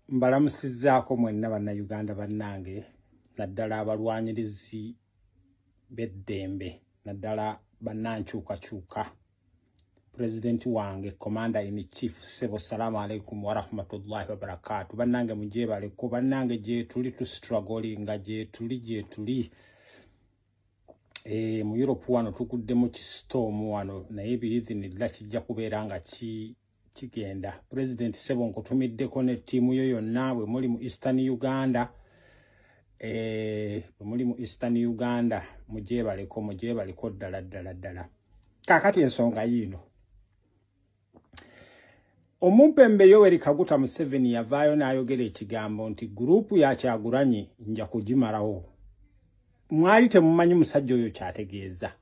Mbalamusizzaako mwenna Bannayuganda bannange, naddala abalwanyirizi b'eddembe, naddala bannankyukakyuka. Pulezidenti wange, Commander in Chief, ssebo, salaamu alaikum warahmatullahi wabarakaatu. Bannange, mugyebaleko. Bannange, gyetuli tustrugglinga, gyetuli, gyetuli. Mu Europe wano tuguddemu kistorm wano, naye biidhinillah kijja kubeera nga kigenda. Pulezidenti ssebo, nkutumiddeko ne ttiimu yo yonna bwe muli mu Eastern Uganda. Bwe muli mu Eastern Uganda, mugyebaleko, mugyebaleko ddala ddala ddala. Kaakati ensonga yiino: omumpembe Yoweri Kaguta Museveni yavaayo n'ayogera ekigambo nti group ya Kyagulanyi nja kugimalawo. Mwali temumanyi musajja oyo kyategeeza.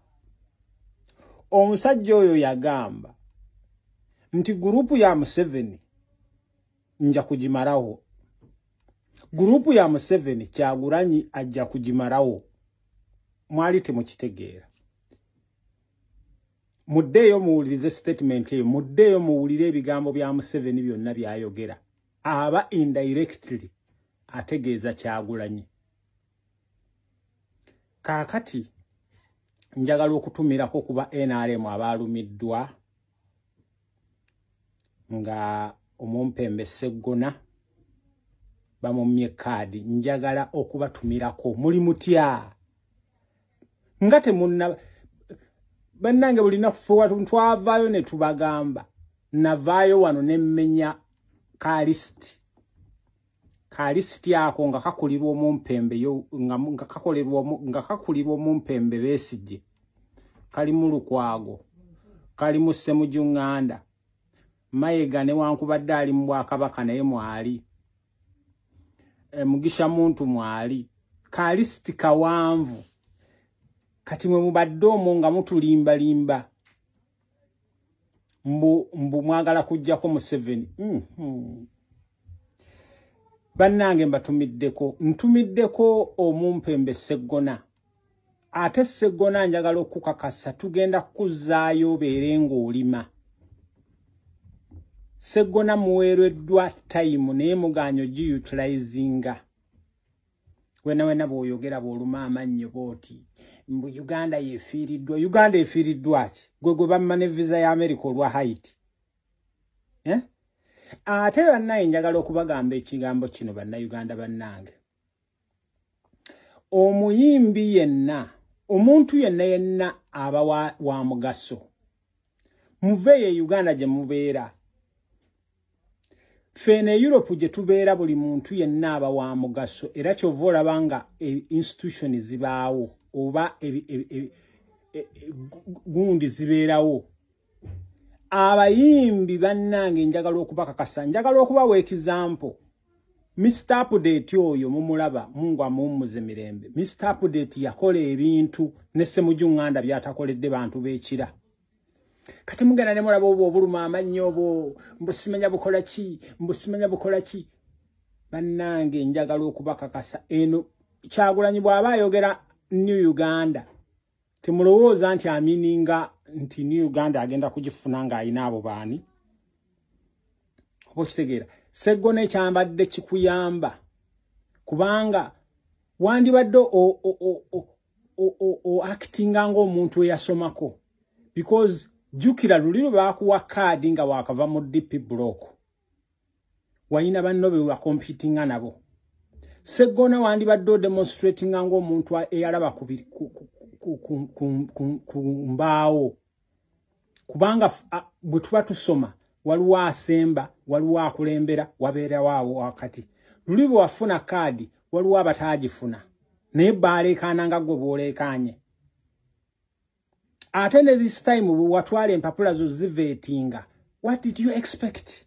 Omusajja oyo yagamba nti group ya Museveni nja kugimalawo, group ya Museveni, Kyagulanyi ajja kugimalawo. Mwali temukitegeera. Muddeeyo muwulirize statement eyo, muddeeyo muwulire ebigambo bya Museveni byonna byayogera. Aba indirectly ategeeza Kyagulanyi. Kaakati njagala okutumirako kuba NRM abaalumiddwa nga omumpembe Seggona bamumye kaadi. Njagala okubatumirako. Muli mutya nga temunna? Bannange, buli naku fe twavaayo ne tubagamba. Navaayo wano nemmenya kalist, kalist ako nga kakulirwa omumpembe, nga kakulirwa omumpembe Besigye, kalimu Lukwago, kalimu Ssemujju Nganda, Mayiga newankubadde ali mu bwakabaka naye mwali, Mugisha Muntu mwali. Kalist kawanvu. Kati mwe mubadde omwo nga mutulimbalimba mbu mwagala kujjako Museveni. Bannange, mbatumiddeko, ntumiddeko omumpembe Seggona. Ate Seggona, njagala okukakasa, tugenda kukuzaayo obeere ng'olima. Seggona, muweereddwa time naye muganya ogiutilizinga. Wena wena bw'oyogera, bw'oluma amannyo bw'oti mbu Uganda yefiiriddwa. Uganda efiiriddwa ki? Gwe gwe bamma ne visa ya America olwa height, eh? Ate bannaye, njagala okubagamba ekigambo kino. Bannayuganda bannange, omuyimbi yenna, omuntu yenna yenna aba wa mugaso, muveeyo e Uganda gye mubeera. Ffeno e Europe gye tubeera, buli muntu yenna aba wa mugaso, era kyova olaba nga institution zibaawo oba gundi zibeerawo. Abayimbi bannange, njagala okubakakasa, njagala okubawa example. Mr Update oyo mumulaba, Mungu amuwummuze mirembe. Mr Update yakola ebintu ne Ssemujju Nganda byatakoledde bantu b'ekira. Kati mugenda ne mulaba obwo obuluma amannyo obwo, mbu simanya bukola ki, mbu simanya bukola ki. Bannange, njagala okubakakasa, eno Kyagulanyi bw'aba ayogera New Uganda, temulowooza nti ameaninga nti New Uganda agenda kugifuna ng'alina abo baani. Oba okitegeera, Seggona, ekyambadde kikuyamba, kubanga wandibadde o actinga ng'omuntu eyasomako, because jjukira luli lwe baakuwa kaadi nga waakava mu DP Block, walina banno be wacompetinga nabo. Seggona, wandibadde odemonstratinga ng'omuntu eyalaba ku mbaawo, kubanga bwe tuba tusoma, waliwo asemba, waliwo akulembera, wabeerawo awo wakati. Luli bwe wafuna kaadi, waliwo abataagifuna naye baaleekaana nga ggwe bw'oleekaanye. Ate ne this time bwe watwala empapula zo zivettinga, what did you expect?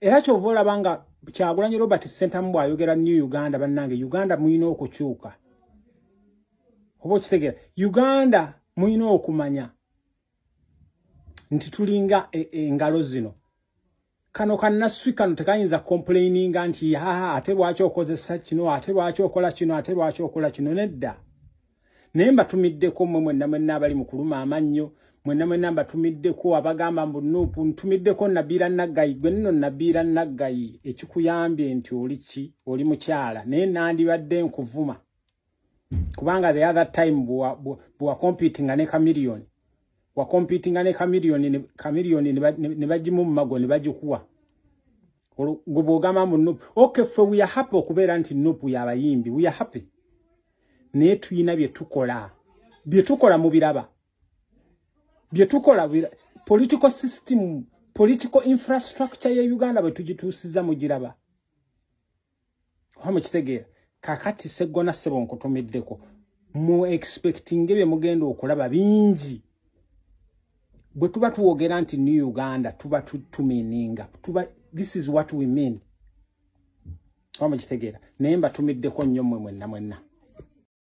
Era kyova olaba nga Kyagulanyi Robert Ssentamu bw'ayogera New Uganda, bannange, Uganda mulina okukyuka. Oba okitegeera, Uganda mulina okumanya nti tulinga engalo zino. Kano kannaswi kano tekayinza complaininga nti haha, ate lwaki okozesa kino, ate lwaki okola kino, ate lwaki okola kino. Nedda. Naye mbatumiddeko mmwe mwenna mwenna abali mu kuluma amannyo. Mwenna mwenna mbatumiddeko. Abagamba mbu NUP, ntumiddeko Nabiira Naggayi. Gwe nno Nabiira Naggayi, ekikuyambye nti oli ki, oli mukyala, naye nandibadde nkuvuma, kubanga the other time bwewacompetinga ne Chameleone, wacompetinga ne Chameleone, Chameleone ne bagimummago ne bagikuwa. Gwe bw'ogamba mbu NUP, okay, ffe we are happy okubeera nti NUP y'abayimbi, we are happy, naye tuyina bye tukola, bye tukola mubiraba, bye tukola. Political system, political infrastructure ya Uganda bwe tugituusiza mugiraba, oba mukitegeera? Kakati Seggona, ssebo, nkutumiddeko. Mu expecting bye mugenda okulaba bingi. Bwe tuba tuwogera nti New Uganda, tuba tumeaninga, tuba this is what we mean, oba mukitegeera? Naye mbatumiddeko nnyo mmwe mwenna mwenna.